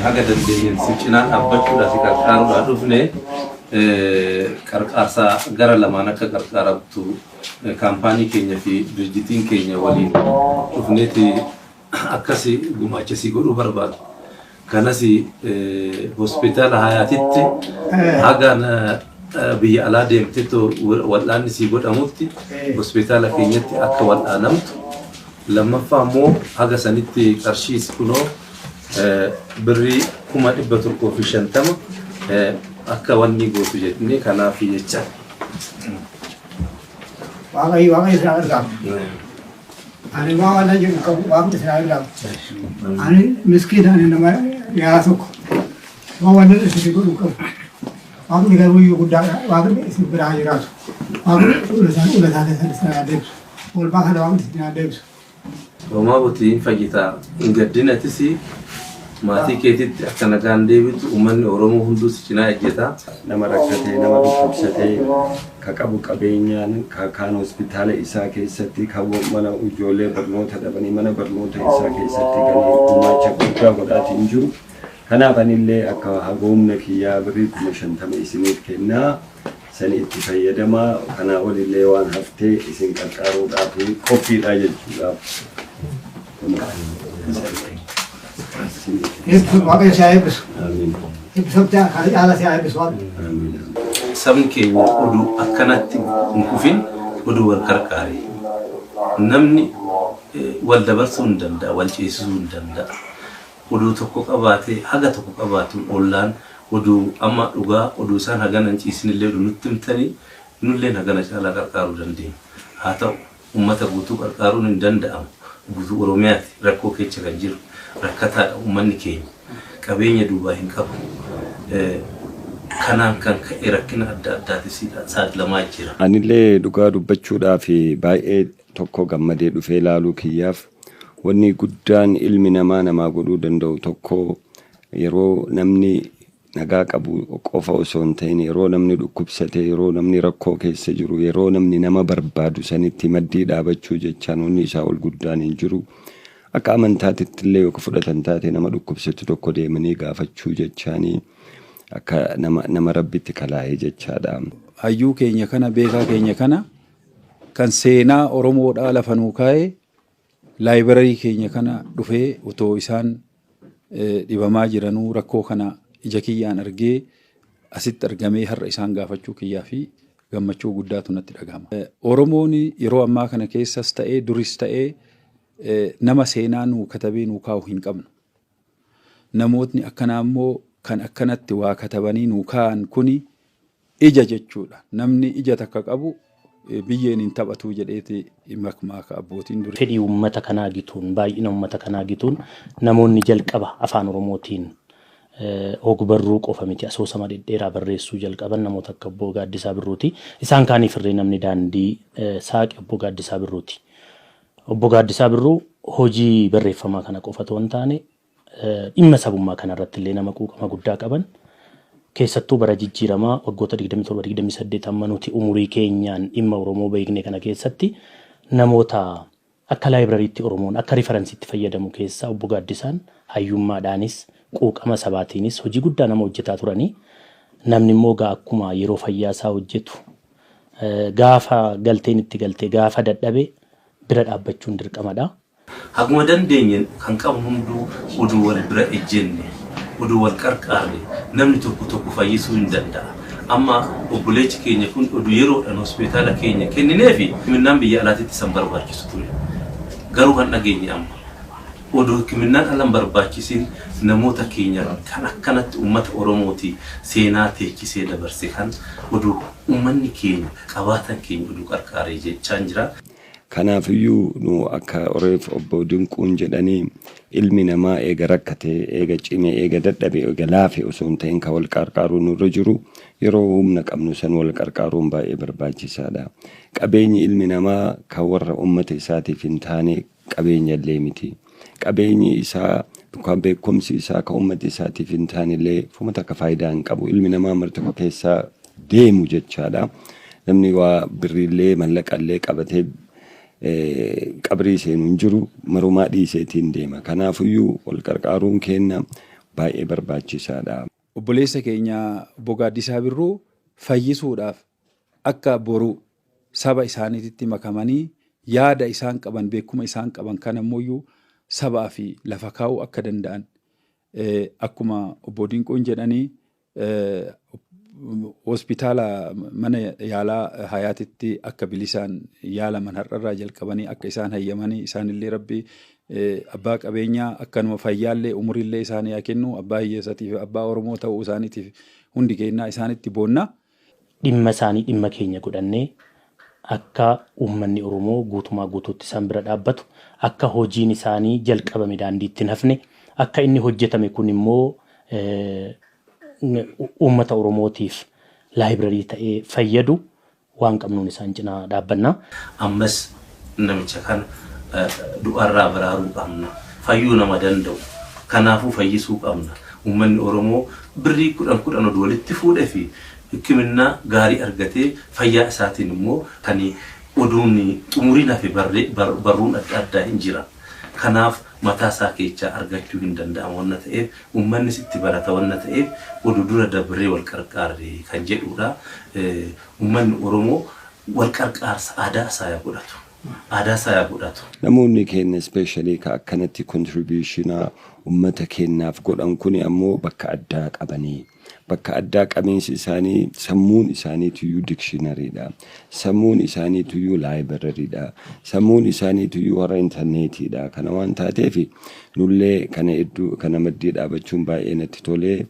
Haga dandeenyeen si cinaa dhaabbachuudhaa si qarqaaruudhaa dhufne, qarqaarsa gara lamaan akka qarqaaramtu kaampaanii keenya fi dirjitiin keenya waliin dhufneeti akkasi gumaacha si godhuu barbaadu. Kanas hospitaala Hayaatitti haga biyya alaa deemtetti wal'aanni sii godhamutti hospitaala keenyatti akka wal'aanamtu, lammaffaa immoo haga sanitti qarshiis kunoo birrii 150,000 akka wanni gootu jennee kanaaf jecha. Waaqayyo Waaqayyo isin haa gargaaru. Ani waan waan jedhu qabu, Waaqni isin haa gargaaru. Ani miskiina, ani nama yaa tokko waan waan isin godhu qabu. Waaqni garuu iyyuu guddaadha. Waaqni isin bira haa jiraatu. Waaqni ula isaa keessan isin haa deebisu. Oolmaa kana Waaqni isin haa deebisu. Homaa butii, hin fayyitaa, hin gaddinatis, maatii keetitti akka nagaan deebitu uummanni Oromoo hunduu si cinaa ejjeta. Nama rakkatee, nama dhukkubsatee, ka qabu qabeenyaan, ka kaan hospitaala isaa keessatti, ka mana ijoollee barnoota dhabanii mana barnoota isaa keessatti kan gumaacha guddaa godhaatiin jiru. Kanaaf anillee akka hagoomna kiyyaa birrii 50,000 isiniif kennaa, sani itti fayyadamaa, kanaa olillee waan haftee isin qarqaaruudhaaf qophiidha jechuudhaaf. Waaqayyo si haa eebbisu. Amiin. Eebbifamtee kana caala si haa eebbisu Waaqni. Amiin. Sabni keenya oduu akkanatti hin kufin, oduu wal qarqaare. Namni wal dabarsuu hin danda'a, wal ceesisuu hin danda'a. Oduu tokko qabaatee, haga tokko qabaatu ollaan oduu amma dhugaa oduu isaan hagana hin ciisinillee oduu nutti himtanii nulleen hagana caalaa qarqaaruu dandeenya. Haa ta'u, uummata guutuu qarqaaruun hin danda'amu. Guutuu Oromiyaati rakkoo keessa kan jiru, rakkataadha uummanni keenya. Qabeenya duubaa hin qabu. Kanaan kan ka'e rakkina adda addaatis saaxilamaa jira. Anillee dhugaa dubbachuudhaaf baay'ee tokko gammadee dhufee ilaaluu kiyyaaf. Wanni guddaan ilmi namaa namaa godhuu danda'u tokko, yeroo namni nagaa qabu qofa osoo hin ta'in, yeroo namni dhukkubsate, yeroo namni rakkoo keessa jiru, yeroo namni nama barbaadu sanitti maddii dhaabachuu jechaan wanni isaa ol guddaan hin jiru. Akka amantaatitti illee yoo fudhatan taate, nama dhukkubsatu tokko deemanii gaafachuu jechaanii akka nama nama rabbitti kalaa'ee jechaadha. Hayyuu keenya kana, beekaa keenya kana, kan seenaa Oromoodhaa lafa nuu kaa'e, library keenya kana dhufee otoo isaan dhibamaa jiranuu rakkoo kana ija kiyyaan argee asitti argamee har'a isaan gaafachuu kiyyaa fi gammachuu guddaatu natti dhagahama. Oromoon yeroo ammaa kana keessas ta'ee duris ta'ee nama seenaa nuu katabee nuu kaa'u hin qabnu. Namootni akkanaa immoo kan akkanatti waa katabanii nuu kaa'an kuni ija jechuudha. Namni ija takka qabu biyyeen hin taphatuu jedheeti makmaaka abbootiin durii. Fedhii uummata kanaa gituun, baay'ina uummata kanaa gituun, namoonni jalqaba afaan Oromootiin ogbarruu qofa miti asoosama dhedheeraa barreessuu jalqaban namoota akka Obbo Gaaddisaa Birruuti. Isaan kaaniif irree namni daandii saaqe Obbo Gaaddisaa Birruuti. Obbo Gaaddisaa Birruu hojii barreeffamaa kana qofa otoo hin taane dhimma sabummaa kanarratti illee nama quuqama guddaa qaban, keessattuu bara jijjiiramaa waggoota 27 28 amma nuti umurii keenyaan dhimma Oromoo beekne kana keessatti namoota akka laayibrariitti Oromoon akka reference iitti fayyadamu keessaa Obbo Gaaddisaan hayyummaadhaanis quuqama sabaatiinis hojii guddaa nama hojjetaa turanii. Namni immoo gaa akkuma yeroo fayyaa isaa hojjetu, gaafa galteen itti galtee, gaafa dadhabe bira dhaabbachuun dirqamadha. Haguma dandeenyeen kan qabnu hunduu oduu wal bira ejjenne, oduu wal qarqaarre, namni tokko tokko fayyisuu hin danda'a. Amma obboleechi keenya kun oduu yeroodhaan hospitaala keenya kennineefi hikiminnaan biyya alaatitti isan barbaachisu ture. Garuu kan dhageenye amma oduu hikiminnaan ala hin barbaachisiin namoota keenya kan akkanatti uummata Oromooti seenaa teechisee dabarse kan oduu uummanni keenya qabaatan keenya oduu qarqaaree jechaan jira. Kanaafiyyuu nu akka Oreef Obbo Dinquun jedhanii, ilmi namaa eega rakkate, eega cime, eega dadhabe, eega laafe osoo hin ta'in kan wal qarqaaruu nurra jiru yeroo humna qabnu san wal qarqaaruun baay'ee barbaachisaadha. Qabeenyi ilmi namaa kan warra ummata isaatiif hin taane qabeenya illee miti. Qabeenyi isaa yookaan beekumsi isaa kan ummata isaatiif hin taane illee fuma takka faayidaa hin qabu. Ilmi namaa mara tokko keessaa deemu jechaadha. Namni waa birriillee mallaqallee qabatee qabrii seenu hin jiru, marumaa dhiiseetiin deema. Kanaafiyyuu wal qarqaaruun kenna. Baay'ee barbaachisaadha. Obboleessa keenya Obbo Gaaddisaa Birruu fayyisuudhaaf akka boru saba isaaniititti makamanii yaada isaan qaban, beekuma isaan qaban kana ammoo sabaa fi lafa kaa'uu akka danda'an, akkuma Obbo Dinquun jedhanii, hospitaala mana yaalaa Hayaatitti akka bilisaan yaalaman har'arraa jalqabanii akka isaan hayyamanii, isaanillee Rabbi abbaa qabeenyaa akkanuma fayyaallee umuriillee isaanii haa kennu. Abbaa hiyyeessatiif abbaa Oromoo ta'uu isaaniitiif hundi kennaa isaanitti boonna. Dhimma isaanii dhimma keenya godhannee akka uummanni Oromoo guutumaa guutuutti isaan bira dhaabbatu, akka hojiin isaanii jalqabame daandiitti hin hafne, akka inni hojjetame kun immoo uummata Oromootiif library ta'ee fayyadu waan qabnuun isaan cinaa dhaabbanna. Ammas namicha kana du'arraa baraaruu qabna. Fayyuu nama danda'u. Kanaafuu fayyisuu qabna. Uummanni Oromoo birrii 10 10 oduu walitti fuudhee fi hikiminnaa gaarii argatee fayyaa isaatiin immoo kan oduun xumuriin hafe barruun adda addaa hin jira. Kanaaf mataa isaa keessaa argachuu hin danda'amu wanna ta'eef, uummannis itti barata wanna ta'eef, oduu dura dabree wal qarqaarre kan jedhudha. Uummanni Oromoo wal qarqaarsa aadaa isaa yaa godhatu. Aadaa isaa yaa godhatu. Namoonni keenya, especially ka akkanatti contribution uummata keenyaaf godhan kuni ammoo bakka addaa qabanii. Bakka addaa qabeensi isaanii, sammuun isaaniituyyuu dictionarydha. Sammuun isaaniituyyuu librarydha. Sammuun isaaniituyyuu warra intarneetiidha. Kana waan taateef nullee kana hedduu kana maddii dhaabachuun baay'ee natti tolee,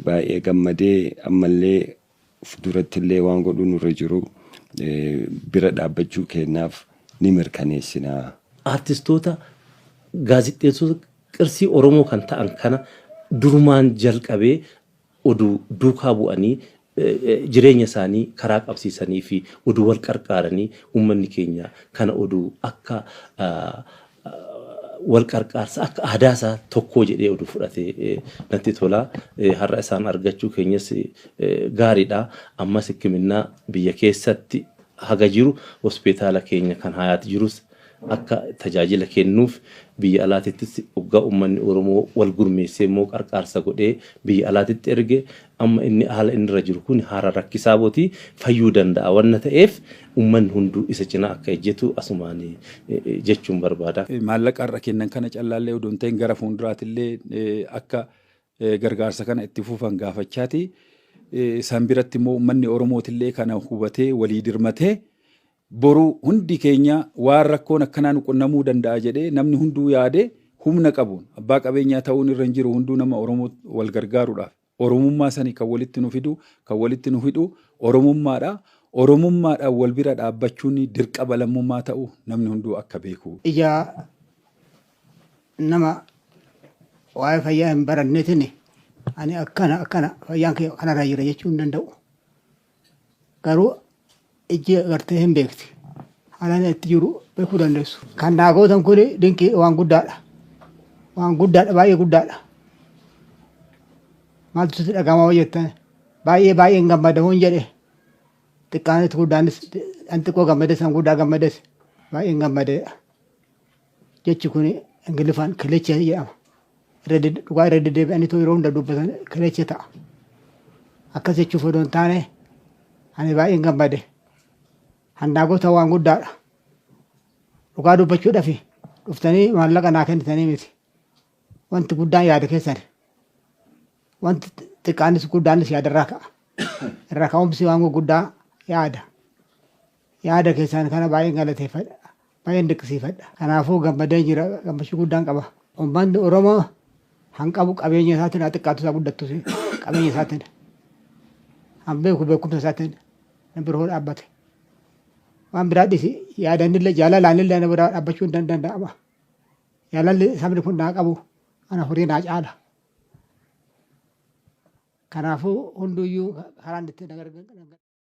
baay'ee gammadee, ammallee durattillee waan godhuu nurra jiru bira dhaabbachuu keenyaaf ni mirkaneessinaa. Artistoota, gaazexeessota qirsii Oromoo kan ta'an kana durumaan jalqabee oduu duukaa bu'anii jireenya isaanii karaa qabsiisanii fi oduu wal qarqaaranii, uummanni keenya kana oduu akka wal qarqaarsa akka aadaa isaa tokkoo jedhee oduu fudhatee natti tola. Har'a isaan argachuu keenyas gaariidha. Ammas hikiminnaa biyya keessatti haga jiru hospitaala keenya kan Hayaat jirus akka tajaajila kennuuf, biyya alaatittis waggaa uummanni Oromoo wal gurmeessee immoo qarqaarsa godhee biyya alaatitti erge, amma inni haala inni irra jiru kun haara rakkisaa bootii fayyuu danda'a wanna ta'eef, uummanni hunduu isa cinaa akka ejjetu asumaan jechuun barbaada. Maallaqa har'a kennan kana callaallee odoo hin ta'in gara fuulduraatillee akka gargaarsa kana itti fufan gaafachaati. Isaan biratti immoo uummanni Oromootillee kana hubatee walii dirmatee, boru hundi keenya waan rakkoon akkanaa nu qunnamuu danda'a jedhee namni hunduu yaade, humna qabuun abbaa qabeenyaa ta'uun irra hin jiru, hunduu nama Oromoo wal gargaaruudhaaf. Oromummaa sanii kan walitti nu fidu, kan walitti nu hidhu Oromummaadha. Oromummaadhaan wal bira dhaabbachuun dirqama lammummaa ta'u namni hunduu akka beeku. Ija nama waa'ee fayyaa hin baranneetiin ani akkana akkana fayyaan kee kanarra jira jechuu hin danda'u. Garuu ijji agartee hin beekti. Haala inni itti jiru beekuu dandeessu. Kan naa gootan kun dinqii, waan guddaadha. Waan guddaadha, baay'ee guddaadha. Maaltu sitti dhaga'ama yoo jettan, baay'ee baay'een gammadamuun jedhe. Xiqqaanis guddaanis, an xiqqoo gammades, an guddaa gammades, baay'een gammadeedha. Jechi kun Ingiliffaan cliché jedhama. Dhugaa irra deddeebi'anii yeroo hunda dubbatan cliché ta'a. Akkas jechuuf odoo hin taane, ani baay'een gammade. Hannaa goota waan guddaadha. Dhugaa dubbachuudhaaf dhuftanii maallaqa naa kennitanii miti. Wanti guddaan yaada keessan. Wanti xiqqaanis guddaanis yaadarraa ka'a. Irraa ka'umsi waan gurguddaa yaada. Yaada keessan kana baay'een galateeffadha. Baay'een dinqisiifadha. Kanaafuu gammadee jira, gammachuu guddaan qaba. Uummanni Oromoo hanqabu qabeenya isaatiin haa xiqqaatu isaa guddattus, qabeenya isaatiin. Han beeku beekumsa isaatiin na biroo dhaabbate. Waan biraa dhisi, yaadanillee jaalalaanillee na biraa dhaabbachuu hin danda'ama. Jaalalli sabni kun naa qabu ana horii naa caala. Kanaafuu hunduyyuu karaan ittiin na gargaaru.